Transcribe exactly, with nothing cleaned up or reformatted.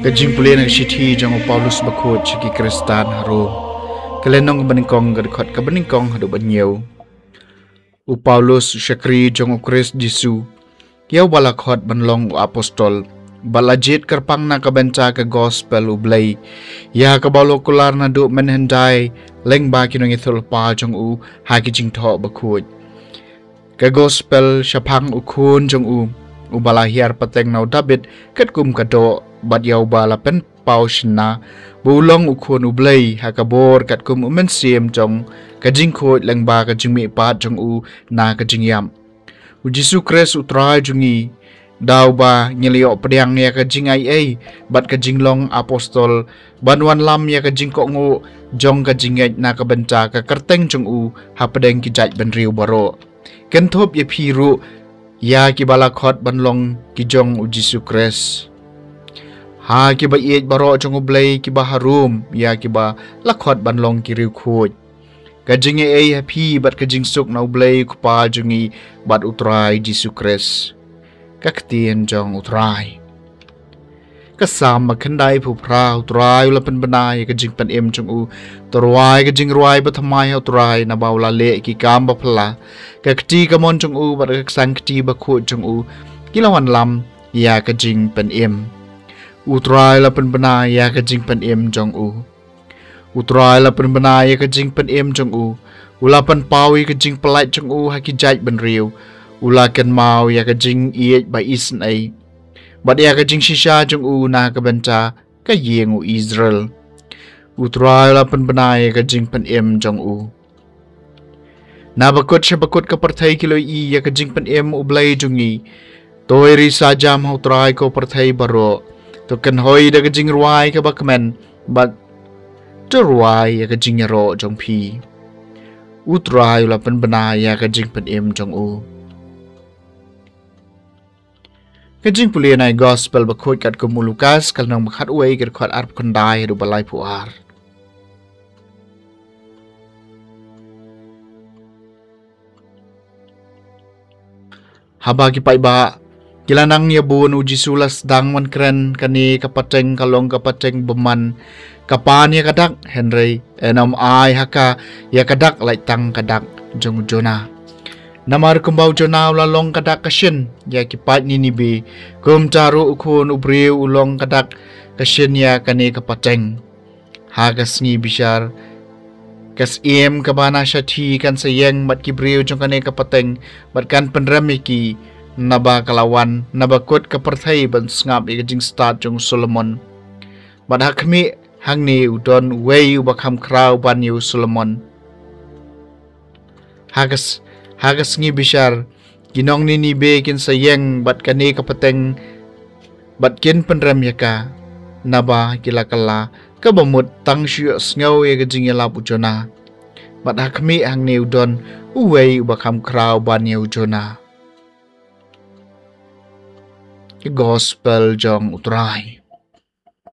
Ka jingpule na ka shithi jong u Paulus bakhuid sha ki Khristan ha Rom. Ka lynnong kaba nyngkong, ka dkhot kaba nyngkong haduh ba hynñiew. U Paulus, u shakri jong u Khrist Jisu, ïa uba la khot ban long u apostol, bad la jied kyrpang na ka bynta ka gospel u Blei, ïa kaba u la kular naduh mynhyndai lyngba ki nongïathuhlypa jong u ha ki jingthoh bakhuid. Ka gospel shaphang u Khun jong u, uba la hiar pateng na u Dabid katkum ka doh, bad ïa uba la pynpaw shynna ba u long u Khun u Blei ha ka bor katkum u Mynsiem jong ka jingkhuid lyngba ka jingmihpat jong u na ka jingïap. U Jisu Khrist u Trai jong ngi, da uba ngi la ïoh pdiang ïa ka jingai ei bad ka jinglong apostol, ban wanlam ïa ka jingkohnguh jong ka jingngeit na ka bynta ka kyrteng jong u hapdeng ki jaitbynriew baroh. Kynthup ïa phi ruh, ïa kiba la khot ban long ki jong u Jisu Khrist, ha kiba ïeit baroh jong u Blei kiba harum, ïa kiba la khot ban long ki riewkhuid. Ka jingaiei ha phi bad ka jingsuk na u Blei u Kpa jong ngi bad u Trai Jisu Khrist. Ka ktien jong u Trai. Ka Salm bakhyndai phew phra. U Trai u la pynbna ïa ka jingpynim jong u. To rwai ka jingrwai bathymmai ha u Trai, naba u la leh ki kam baphylla. Ka kti kamon jong u bad ka ksang kti bakhuid jong u, ki la wanlam ïa ka jingpynim. U Trai u la pynbna ïa ka jingpynim jong u. U Trai u la pynbna ïa ka jingpynim jong u. U la pynpaw ïa ka jingpyllait jong u ha ki jaitbynriew. U la kynmaw ïa ka jingïeit ba isynei, bad ïa ka jingshisha jong u na ka bynta ka ïing u Israel. U Trai u la pynbna ïa ka jingpynim jong u. Na bakut sha bakut ka pyrthei ki la ïohi ïa ka jingpynim u Blei jong ngi. To ri sa jam ha u Trai, ko pyrthei baroh. To kynhoi da ka jingrwai kaba kmen, bad to rwai ïa ka jingïaroh jong phi. U Trai u la pynbna ïa ka jingpynim jong u. Ka jingpule na ka gospel bakhuid katkum u Lukas, ka lynnong bakhatwei, ka dkhot arphew khyndai haduh ba laiphew ar. Haba ki paidbah ki la nang ïa bun, u Jisu u la sdang ban kren kane ka pateng ka long ka pateng bymman, ka pan ïa ka dak, hynrei yn ym ai ha ka ïa ka dak lait tang ka dak jong u Jonah. Namar kumba u Jonah u la long ka dak ka shin ïa ki paid Ninibe, kumta ruh u Khun u briew u long ka dak ka shin ïa kane ka pateng. Ha ka sngi bishar, ka syiem kaba na shathie kan sa ïeng bad ki briew jong kane ka pateng, bad kan pynrem ïa ki, naba ka la wan na bakut ka pyrthei ban sngap ïa ka jingstad jong u Solomon. Bad ha khmih hangne u don uwei uba kham khraw ban ïa u Solomon. Ha ka s-, ha ka sngi bishar, ki nong Ninibe kin sa ïeng bad kane ka pateng, bad kin pynrem ïa ka, naba ki la kylla kaba mut tang shu ïohsngew ïa ka jingïalap u Jonah. Bad ha khmih hangne u don uwei uba kham khraw ban ïa u Jonah. Ka gospel jong u Trai.